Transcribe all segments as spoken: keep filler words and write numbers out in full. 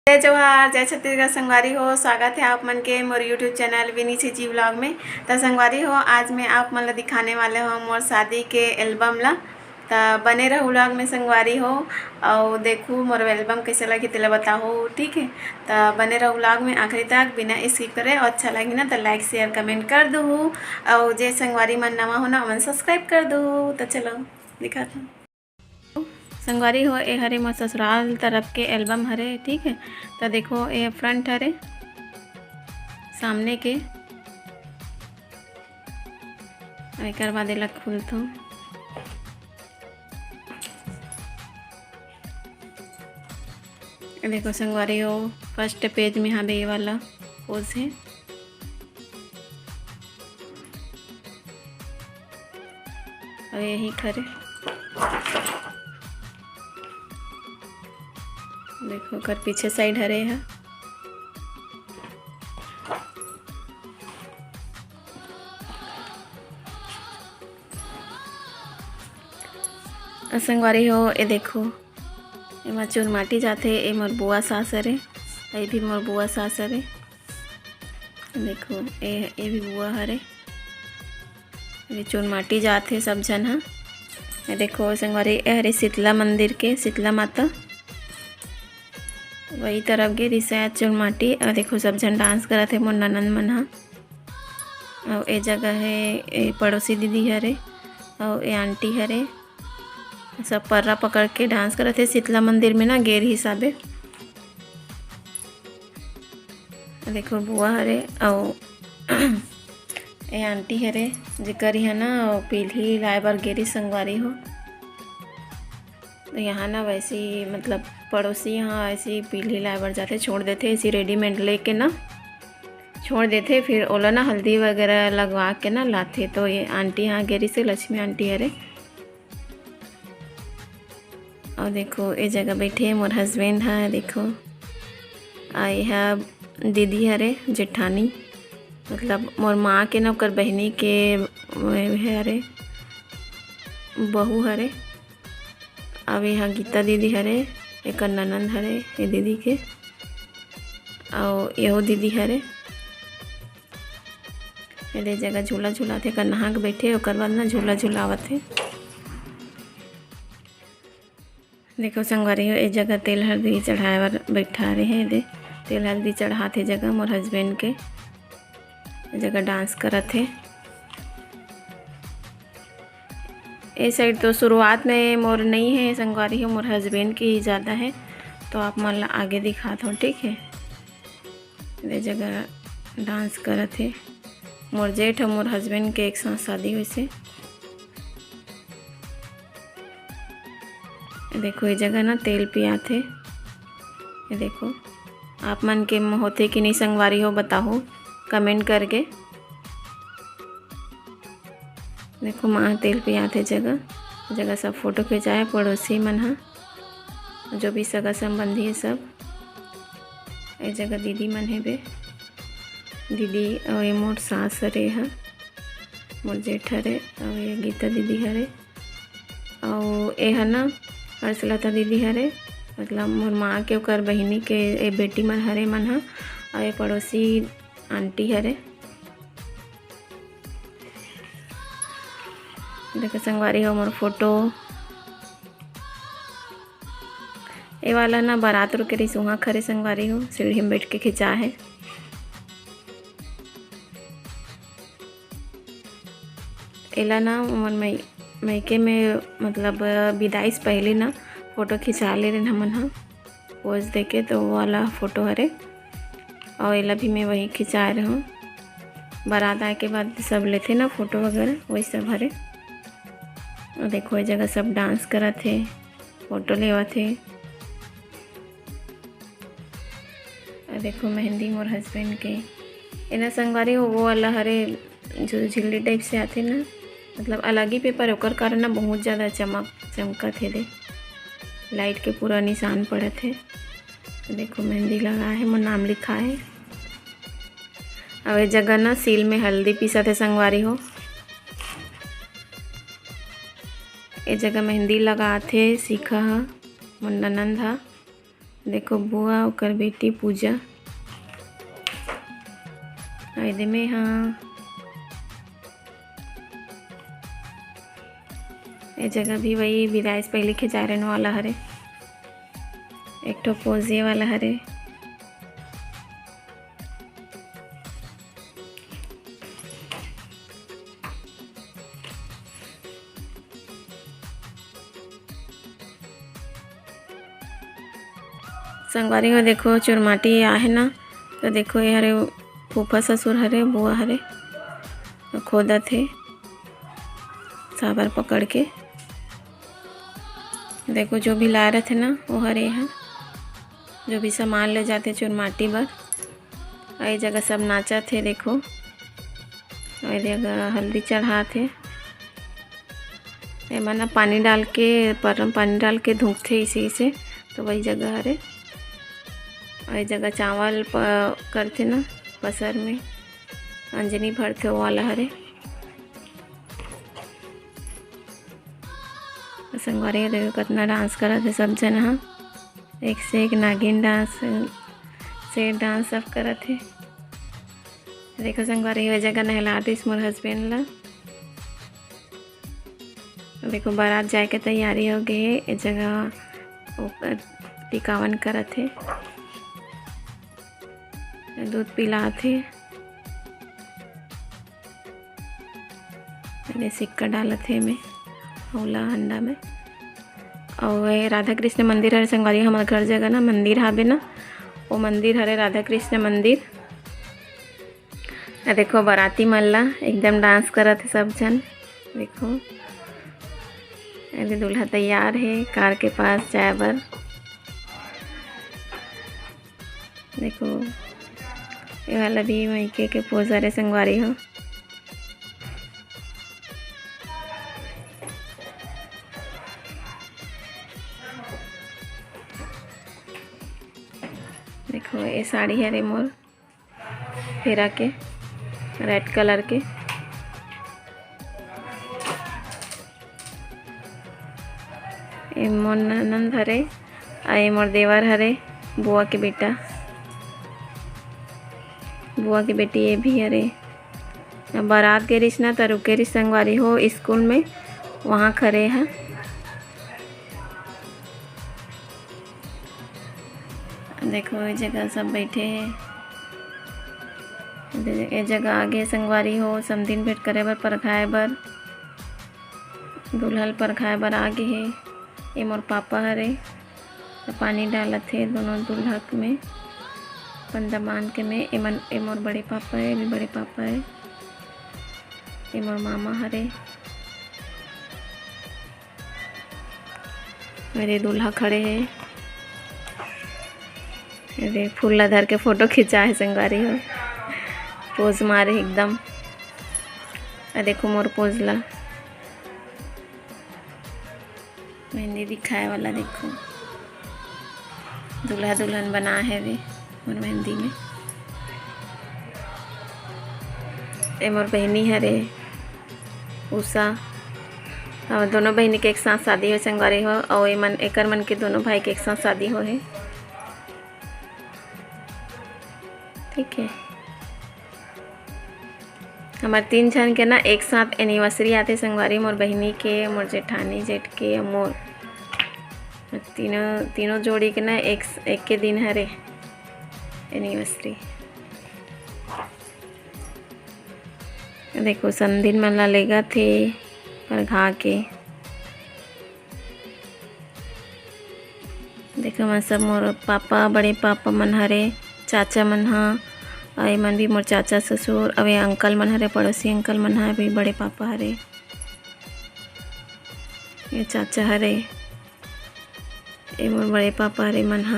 जय जोहार, जय छत्तीसगढ़ संगवारी हो। स्वागत है आप मन के मोर YouTube चैनल विनी सीजी व्लॉग में। त संगवारी हो, आज मैं आप मन ला दिखाने वाले हो मोर शादी के एल्बम ला। त बने रहू व्लॉग में संगवारी हो, अउ देखू मोर एल्बम कैसे लगी तेला बताहू, ठीक है। त बने रहू व्लॉग में आखिरी तक बिना स्किप करे, अउ अच्छा लगी ना त लाइक, शेयर, कमेंट कर दूहू, अउ जे संगवारी मन नवा हो ना, ओमन सब्सक्राइब कर दूहू। त चलो दिखात हूँ। संगवारी हो, ए हरे मोर ससुराल तरफ के एल्बम हरे, ठीक है। त देखो, ए फ्रंट हरे सामने के, एकर बाद एला खोलथों। देखो संगवारी हो, फर्स्ट पेज में हवे ये वाला पोज है। अउ यही खरे देखो, ओकर पीछे साइड हरे ह। अउ संगवारी हो, ए देखो, एमा चुन माटी जाथे। ए मोर बुआ सास हरे, ए भी मोर बुआ सास हरे। देखो, ए, ए भी बुआ हरे। ये चुन माटी जात हे सब झन ह। ये देखो संगवारी, ए हरे शीतला मंदिर के, शीतला माता। वही तरफ गे रिहिस हे चुन माटी। अउ देखो, सब झन डांस करत हे मोर ननंद मन ह। अउ ए जगह हे, ए पड़ोसी दीदी हरे, अउ ए आंटी हरे। सब पर्रा पकड़ के डांस करत हे। शीतला मंदिर में ना गे रिहिस हे। देखो बुआ हरे, अउ ए आंटी हरे, जेकर इहाँ ना पीली लाए बर गे रिहिस संगवारी हो। तो यहाँ ना वैसे ही, मतलब, पड़ोसी यहाँ ऐसे ही पीली लाए बर जाथे, छोड़ देथे ऐसे रेडीमेड लेके ना, छोड़ देथे, फिर ओला ना हल्दी वगैरह लगवा के ना लाथे। तो ये आंटी यहाँ गे रिहिस हे, लक्ष्मी आंटी हरे। अउ देखो, ए जगह बैठे हे मोर हस्बैंड ह, देखो। अउ एहा दीदी हरे, जेठानी, मतलब मोर माँ के ना, ओकर बहिनी के, ए, हरे, बहू हरे। अउ एहा गीता दीदी हरे, एकर ननंद हरे, ए दीदी के। अउ एहो दीदी हरे। एदे जगह झूला झुलाथे, एकर नहा के बैठे, ओकर बाद ना झूला झुलावत हे। देखो संगवारी हो, ए जगह तेल हल्दी चढ़ाए बर बैठा रहे हे। एदे तेल हल्दी चढ़ाथे जगह मोर हस्बैंड के, ए जगह डांस करत हे। ए साइड तो शुरुआत में मोर नई हे संगवारी हो, मोर हस्बैंड के ही ज़्यादा हे, तो आप मन ला आगे दिखात हौं, ठीक है। ए जगह डांस करत हे। मोर जेठ अउ मोर हस्बैंड के एक साथ शादी होइस हे। देखो, ये जगह ना तेल पियात हे। ये देखो, आप मन के म होथे कि नहीं संगवारी हो, बताहू कमेंट करके। देखो, माँ तेल पियात हे जगह, जगह सब फोटो खिंचाए, पड़ोसी मन ह, जो भी सगा संबंधी हे सब। ए जगह दीदी मन हे बे, दीदी अउ ये मोर सास हरे ह, मोर जेठ हरे, अउ ये गीता दीदी हरे, अउ ए ह ना हर्षलता दीदी हरे, मतलब मोर माँ के ओकर बहिनी के ए बेटी मन हरे मन ह, अउ ये पड़ोसी आंटी हरे। देखो संगवारी हो मोर फोटो, ए वाला ना बारात रुके रहिस उहाँ खरे संगवारी हो, सीढ़ी में बैठ के खिंचा हे। एला ना मोर मई-, मइके में, मतलब, विदाई से पहले ना फोटो खिंचा ले रहे हमन ह, पोज देके, तो वो वाला फोटो हरे। अउ एला भी मैं वही खिंचाए रहूँ। बारात आए के बाद सब लेथे ना फोटो वगैरह, वही सब हरे। अउ देखो, ये जगह सब डांस करत हे, फोटो लेवत हे। अउ देखो, मेहंदी मोर हस्बैंड के। एना संगवारी हो, वो वाला हरे, जो झिल्ली टाइप से आथे ना, मतलब अलग ही पेपर, ओकर कारण ना बहुत ज़्यादा चमक, चमकत हे दे, लाइट के पूरा निशान पड़त हे। देखो, मेहंदी लगा हे, मोर नाम लिखा हे। अउ ए जगह ना सील में हल्दी पीसत हे संगवारी हो। ए जगह मेहंदी लगात हे शिखा ह, मोर ननंद ह। देखो बुआ, ओकर बेटी पूजा। अउ एदे में हा, ए जगह भी वही बिदाई से पहले खिंचाए रहने वाला हरे। एक ठो पोजे वाला हरे। संगवारी हो, देखो चुरमाटी आहे ना, तो देखो ये हरे फूफा ससुर हरे, बुआ हरे, खोदत हे साबर पकड़ के। देखो जो भी लाए रथे ना, वो हरे हा, जो भी सामान ले जाथे चुरमाटी बर। अउ ए जगह सब नाचत हे, देखो। अउ ए जगह हल्दी चढ़ात हे। एमा ना पानी डाल के, परम पानी डाल के धुंकथे इसे, इसे। तो वही जगह हरे। अउ ए जगह चावल प-, करथे ना, पसर में अंजनी भरथे, वो वाला हरे। संगवारी हो, देखो कतना डांस करत हे सब झन ह। एक से एक नागिन डांस, शेर डांस सब करत हे। देखो संगवारी हो, ए जगह नहला दिस मोर हस्बैंड ला। देखो बारात जाए के तैयारी हो गए हे। ए जगह ओकर टिकावन करत हे, दूध पिलात हे। एदे सिक्का डालत हे एमे, ओला हंडा में। अउ ये राधा कृष्ण मंदिर हरे संगवारी, हमर घर जगह ना मंदिर हाबे ना, वो मंदिर हरे राधा कृष्ण मंदिर। अउ देखो बराती मन ला एकदम डांस करत हे सब झन। देखो, अभी दूल्हा तैयार हे कार के पास जाए बर। देखो, ये वाला भी मइके के पोज हरे संगवारी हो। देखो, ये साड़ी हरे मोर फेरा के, रेड कलर के। ये मोर ननंद हरे, अउ ये मोर देवर हरे, बुआ के बेटा, बुआ के बेटी ये भी हरे। अब बारात गे रिस ना, त रुके रिस संगवारी हो स्कूल में, वहाँ खरे हे। देखो, ये जगह सब बैठे हे। ये जगह आगे संगवारी हो, समधिन भेंट करे बर, परघाए बर, दूल्हा ल परघाए बर आगे हे। ये मोर पापा हरे, त पानी डालत हे दोनों दूल्हा में, अपन दमान के में। एमन, ये मोर बड़े पापा हे, ये भी बड़े पापा हे, ये मोर मामा हरे। मेरे दूल्हा खड़े हे, अरे फूल ला धर के फोटो खिंचा हे संगवारी हो, पोज मारे एकदम। अ देखो मोर पोज ला, मेहंदी दिखाए वाला देखो, दूल्हा दुल्हन बना हे वे मोर मेहंदी में। ए मोर बहिनी हरे उषा, और दोनों बहिनी के एक साथ शादी हो संगवारी हो, और एमन, एकर मन के दोनों भाई के एक साथ शादी हो हे। ठीक है, हमर तीन झन के ना एक साथ एनिवर्सरी आथे संगवारी, मोर बहिनी के, मोर जेठानी जेठ के, मोर तीनों, तीनों जोड़ी के ना एक, एक के दिन हरे एनिवर्सरी। देखो समधिन मन ला लेगत हे परघा के। देखो, मन सब मोर पापा, बड़े पापा मन हरे, चाचा मन ह, अउ एमन भी मोर चाचा ससुर, अउ ये अंकल मन हरे, पड़ोसी अंकल मन ह, भी बड़े पापा हरे, ये चाचा हरे, ये मोर बड़े पापा हरे मन ह,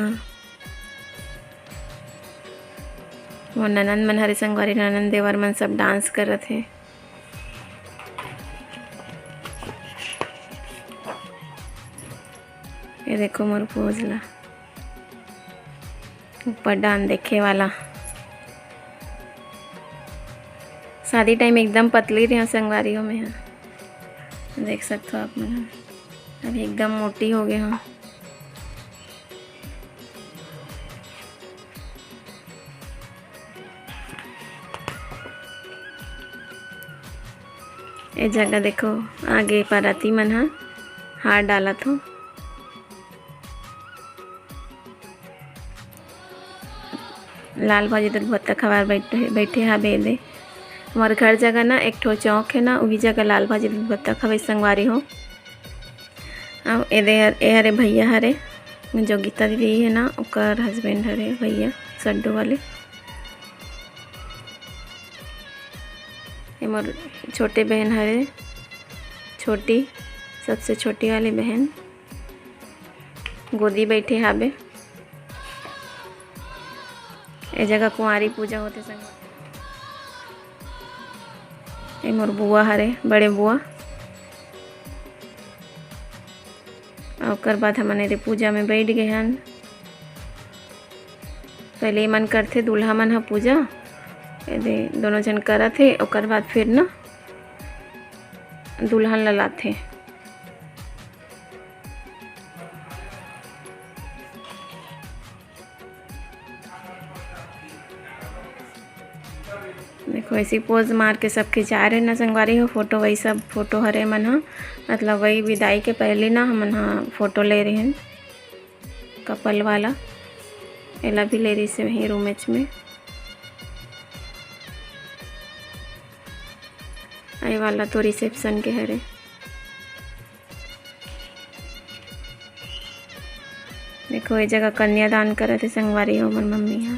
मोर ननंद मन हरे, संगवारी ननंद देवर मन सब डांस करत हे। ये देखो मोर पोज ला, ऊपर डांस देखे वाला। शादी टाइम एकदम पतली रहे संगवारी हो मैं ह, देख सकते हो आप मन ह। अभी एकदम मोटी हो गए हूँ। ए जगह देखो, आगे पराती मन ह हार डालत हो। लाल भाजी दलभत्ता खवार बैठे, बैठे हाबे एदे। हमर घर जगह ना एक ठो चौक हे ना, उही जगह लाल भाजी दलभत्ता खवे संगवारी हो। अब एदे हर, ए हरे भैया हरे, जो गीता दीदी हे ना, ओकर husband हरे भैया, सड्डू वाले। ये मोर छोटे बहन हरे, छोटी, सबसे छोटी वाली बहन गोदी बैठे हाबे। ए जगह कुंवारी पूजा होथे संग। ये मोर बुआ हरे, बड़े बुआ। अउ ओकर बाद हमन एदे पूजा में बैठ गे हन। पहले एमन करथे दूल्हा मन ह पूजा, एदे दोनों झन करत हे, ओकर बाद फिर न दुल्हन ला लाथे। देखो, ऐसी पोज मार के सब खिंचा रहे ना संगवारी हो फोटो। वही सब फोटो हरे मन ह, मतलब वही विदाई के पहले ना हमन ह फोटो ले रहे हैं कपल वाला। एला भी ले रही से वही रूमेच में। ये वाला तो रिसेप्शन के हरे। देखो, ये जगह कन्यादान करत हे संगवारी हो, मोर मम्मी ह,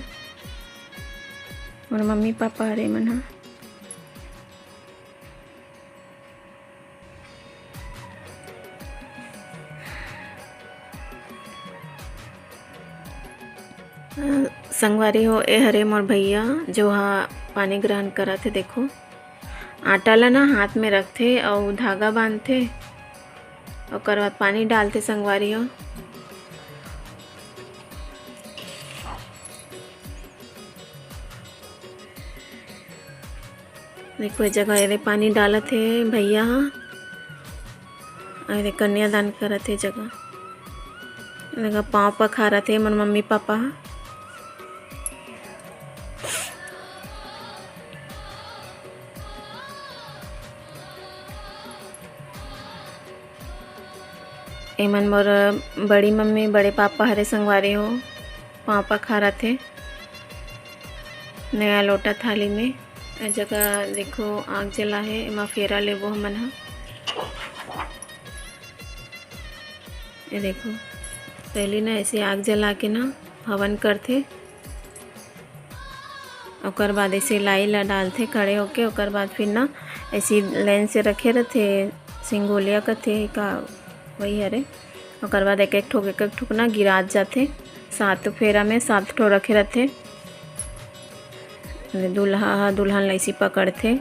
मोर मम्मी पापा हरे मन ह। संगवारी हो, ए हरे मोर भैया, जो हा पानी ग्रहण करत हे। देखो, आटा ला ना हाथ में रखथे अउ धागा बांधथे, ओकर बाद पानी डालथे संगवारी हो। देखो, ये जगह एदे पानी डालत हे भैया ह, अउ एदे कन्यादान करत हे जगह। देखो, पाँव पखारत हे मोर मम्मी पापा ह। एमन मोर बड़ी मम्मी, बड़े पापा हरे संगवारी हो, पाँव पखारत हे नया लोटा थाली में। ए जगह देखो, आग जला हे, एमा फेरा लेबो हमन ह। ये देखो, पहली ना ऐसे आग जला के ना हवन करथे, ओकर बाद ऐसे लाई ला डालथे खड़े होके, ओकर बाद फिर ना ऐसे लाइन से रखे रहथे, सिंगोलिया कथे का, वही हरे। ओकर बाद एक एक ठोक, एक एक ठोक ना गिरात जाथे। सात फेरा में सात ठो रखे रहथे। दूल्हा ह दुल्हन ला ऐसे पकड़थे,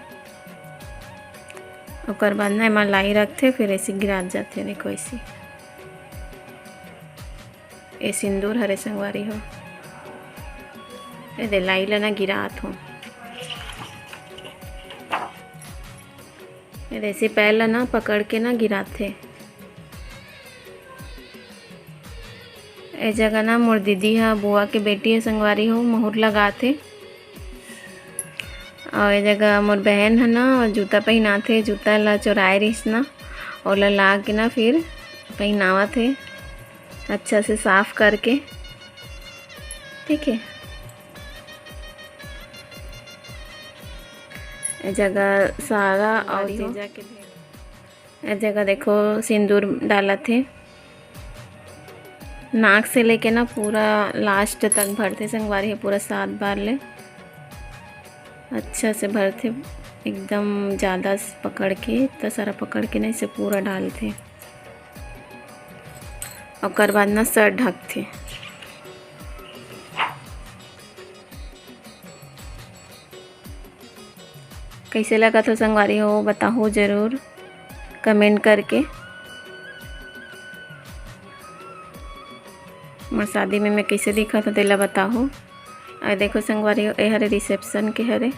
ओकर बाद ना एमा लाई रखथे, फिर ऐसे गिरात जाथे। देखो ऐसे। ए सिंदूर हरे संगवारी हो। एदे लाई ला ना गिरात हो। एदे ऐसे पैर ला ना पकड़ के ना गिराथे। ए जगह ना मोर दीदी ह, बुआ के बेटी ह संगवारी हो, महुर लगात हे। अउ ए जगह मोर बहन ह ना जूता पहिनात हे, जूता ला चोराए रहिस ना, ओला ला के ना फिर पहिनावत हे अच्छा से साफ करके, ठीक है। ए जगह सारा अउ जीजा के ए जगह देखो सिंदूर डालत हे, नाक से लेके ना पूरा लास्ट तक भरथे संगवारी हो, पूरा सात बार ले अच्छा से भरथे, एकदम ज़्यादा से पकड़ के, इतना सारा पकड़ के ना इसे पूरा डालथे, ओकर बाद ना सर ढकथे। कइसे लगत हो संगवारी हो, बताहू जरूर कमेंट करके। मोर शादी में मैं कइसे दिखत हो तेला बताहू। अउ देखो संगवारी हो, ए हरे रिसेप्शन के हरे,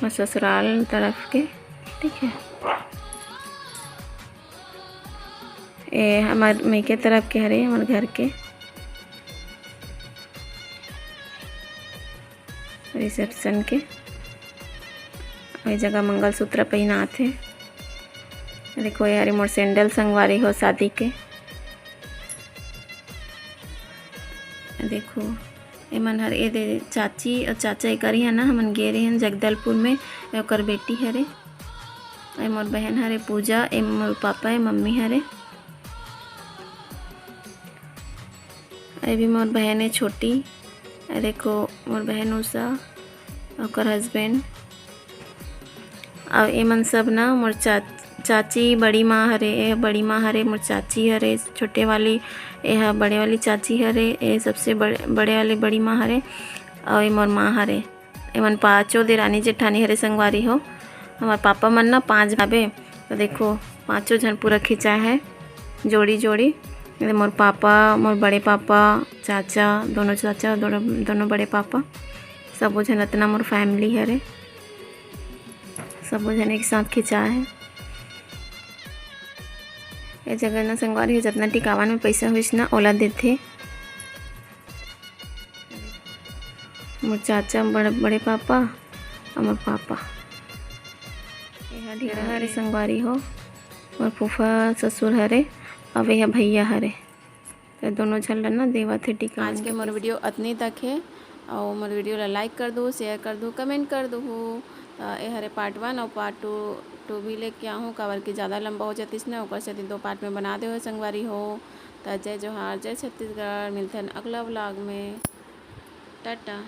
मोर ससुराल तरफ के, ठीक है। ए हमर मइके तरफ के हरे, हमर घर के रिसेप्शन के। ये जगह मंगलसूत्र पहिनात हे। देखो, ये हरे मोर सैंडल संगवारी हो शादी के। देखो, एमन हर ए दे चाची अउ चाचा एकर ही है ना, हमन गे रहे हैं जगदलपुर में, ओकर बेटी हरे। ए मोर बहन हरे पूजा, ए मोर पापा, ए मम्मी हरे। ए भी मोर बहन है छोटी। ए देखो, मोर बहन उषा, ओकर हस्बैंड। अउ एमन सब ना मोर चा-, चाची, बड़ी माँ हरे, ए बड़ी माँ हरे, मोर चाची हरे, छोटे वाली, ए ह बड़े वाली चाची हरे, ए सबसे बड़े, बड़े वाली बड़ी माँ हरे, अउ ए मोर माँ हरे। एमन पाँचों देरानी जेठानी हरे संगवारी हो। हमर पापा मन ना पाँच भाबे, तो देखो पाँचों झन पूरा खिंचा है जोड़ी जोड़ी। ये मोर पापा, मोर बड़े पापा, चाचा, दोनों चाचा, दोनों, दोनों बड़े पापा, सबो झन अतना मोर फैमिली हरे, सबो झन एक साथ खिंचा है। ये जगह ना संगवारी हो, जतना टिकावन में पैसा होइस ना, ओला देथे। मोर चाचा, बड़-, बड़े पापा अउ मोर पापा। एहा ढेरा हरे संगवारी हो, मोर फूफा ससुर हरे, अउ एहा भैया हरे। त दोनों झन ल ना देवत हे टीका आज के मोर वीडियो अतनी तक हे, अउ मोर वीडियो ला लाइक कर दू, शेयर कर दू, कमेंट कर दू। त ए हरे पार्ट वन अउ पार्ट टू, टू भी लेके आहूँ, काबर कि ज़्यादा लंबा हो जातिस ना, ओकर सेती दो पार्ट में बना दे हो संगवारी हो। त जय जोहार, जय छत्तीसगढ़, मिलथन अगला व्लॉग में। टाटा।